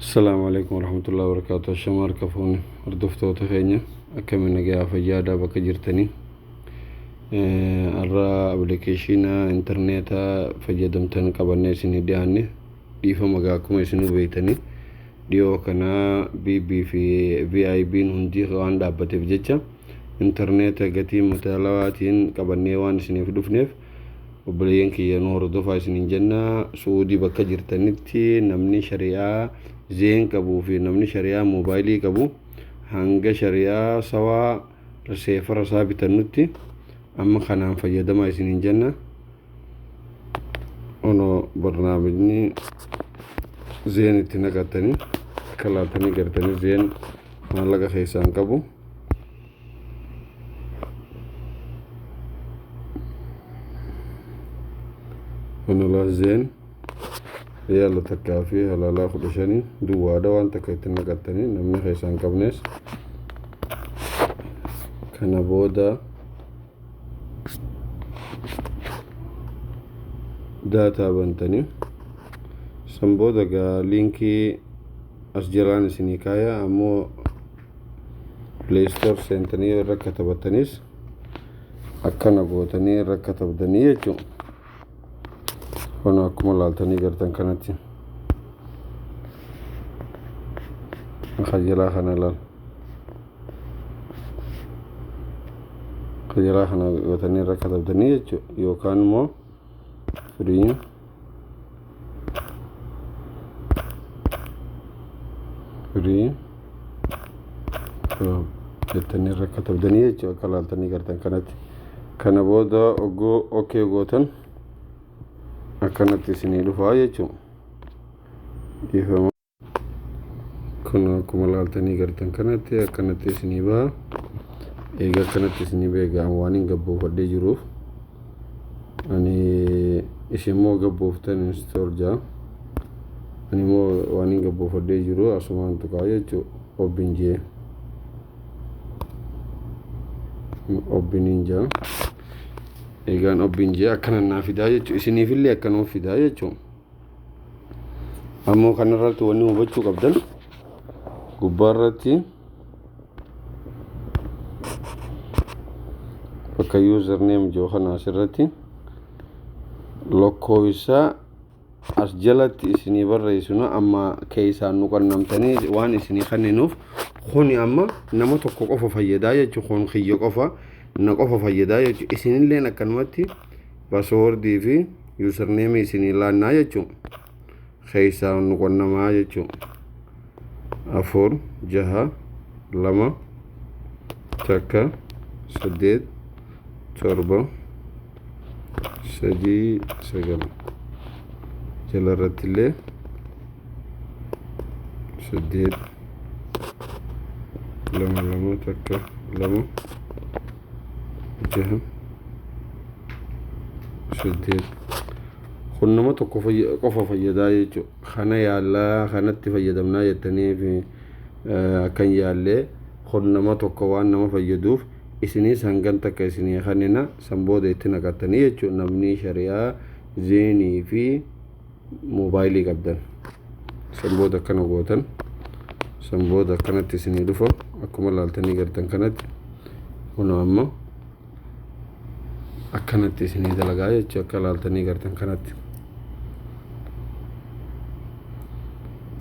Assalaamu alaikum warahmatullahi wabarakatuh. Ashama harka fuune hordoftoota keenya, akkamiin nagaa fayyaadhaa bakka jirtanii? Har'a appilikeeshina intarneetaa fayyadamtan qabannee isinii dhiyaanne. Dhiifama gaa, akkuma isinuu beektanii dhiyoo kanaa BB fi VIB'n hundi waan dhaabbateef jecha intarneeta gatii madaalawaatiin qabannee waan isiniif dhufneef, obboleeyyan kiyya, nu hordofaa isiniin jenna. Suudii bakka jirtanitti namni shari'aa Zain qabuu fi namni shari'aa moobaayilii qabu, hanga shari'aa sawaa seefara isaa bitannutti amma kanaan fayyadamaa isiniin jenna. Ono barnaamijni Zain itti naqattanii akka laaltanii gartanii Zain maallaqa keessaan qabu. Onolaa Zain riyaala 1.15 duwwaadha. Waan takka itti naqattanii namni keessaan qabnes kana booda data bantanii san booda gaa liinkii as jalaan isinii kaaya. Ammoo Play Store seentanii irra katabattanis akkana gootanii irra katabdanii jechuun kun akkuma laaltanii gartan kanatti kajalaa kana laal, kajalaa kana gootanii irra katabdanii jechuun yookaan immoo free free jettanii irra katabdanii jechuun akka laaltanii gartan kanatti. Kana booda oggoo okay gootan akkanatti isinii dhufaa jechuun. Dhiifama, kun akkuma laaltanii gartan kanatti akkanatti isinii baha. Egaa akkanatti isinii beekaa, waan hin gabboofadhee jiruuf ani isin immoo gabbooftan install jaa. Ani immoo waan hin gabboofadhee jiru asumaan tuqaa jechuu. Open jee, openiin jaa. Egaan open jee akkana naa fidaa jechuu. Isiniifillee akkanuma fidaa jechuu. Ammoo kanarratti wanni hubachuu qabdan, gubbaarratti bakka username jiru kana asirratti lakkoofsa as jalatti isinii barreessinu amma keessaan nu qunnamtanii waan isinii kenninuuf. Kuni amma nama tokko qofa fayyadaa jechuun, kun kiyya qofa, na qofa fayyadaa jechuun. Isinilleen akkanumatti passwordii fi username isinii laannaa jechuun keessaan nu qunnamaa jechuun. 4 6 2 1 8 7 3 9, jala irratti illee 8 2 2 1 2 6 8. Kun nama tokko qofa fayyadaa jechuudha. Kana yaallaa kanatti fayyadamnaa jettanii fi akkan yaallee, kun nama tokko waan nama fayyaduuf isinis hangan takka isinii kennina. San booda itti naqattanii jechuudha. Namni shari'aa Zainii fi moobaayilii qabdan san booda akkana gootan. San booda akkanatti isinii dhufa akkuma laaltanii gartan kanatti. Kunoo amma akkanatti isinii dalagaa jechuudha akka laaltanii gartan kanatti.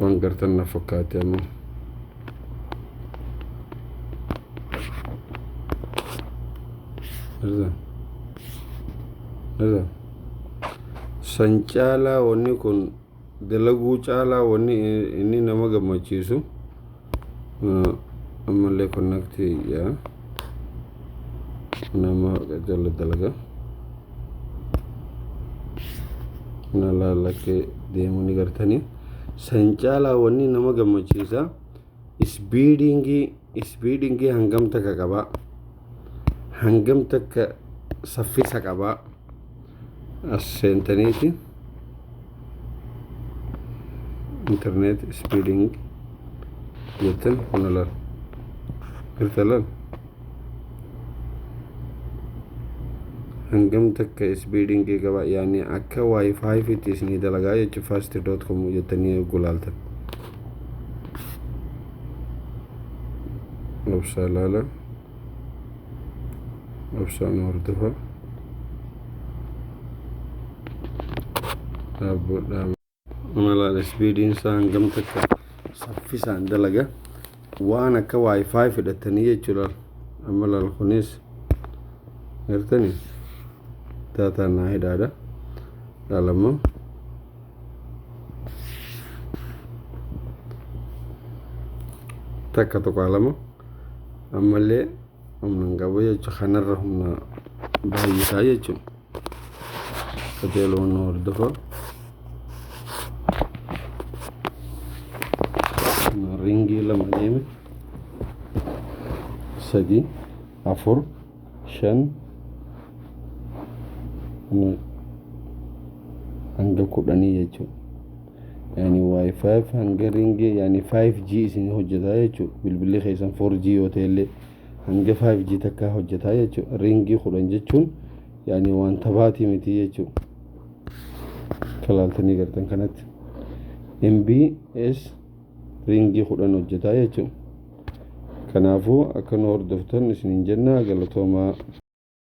Waan gartan na fakkaate amma. Argaa? Argaa? San caalaa wanni kun dalaguu caalaa wanni inni nama gammachiisu ammallee connect yaa nama jala dalaga na laalakkee deemuu ni gartanii. San caalaa wanni nama gammachiisa speedingii, speedingii hangam takka qabaa, hangam takka saffisa qabaa. As seentaniiti internet speeding jettan. Kuna laal, garta laal, hangam takka speedingii qaba, yaani akka wifi itti isinii dalagaa jechuun. Fast.com jettanii gulaaltan. Obsaa laala, obsaan hordofa. Dhaabbo laala, speediin isaa hangam takka saffisaan dalaga. Waan akka WiFi fidhatanii jechuudha. Amma laal, kunis gartanii daataan naa hidhaadha. Laalammoo 1.2 ammallee humna hin qabu jechuudha. Kanarra humna baay'isaa jechuudha. Qajeeluma nu hordofa. Ringii lama deeme, sadi, afur, shan, hanga 10 jechuudha. Yani WiFi hanga ringii, yani 5G isin hojjetaa jechuudha. Bilbilli keessan 4G yoo ta'e illee hanga 5G takkaa hojjetaa jechuudha. Ringii 10 jechuun yani waan taphaatii miti jechuudha. Kalaaltanii gartan kanatti MBS ringii 10 hojjetaa jechuudha. Kanaafuu akka nu hordoftan isinin jenna, galatoomaa.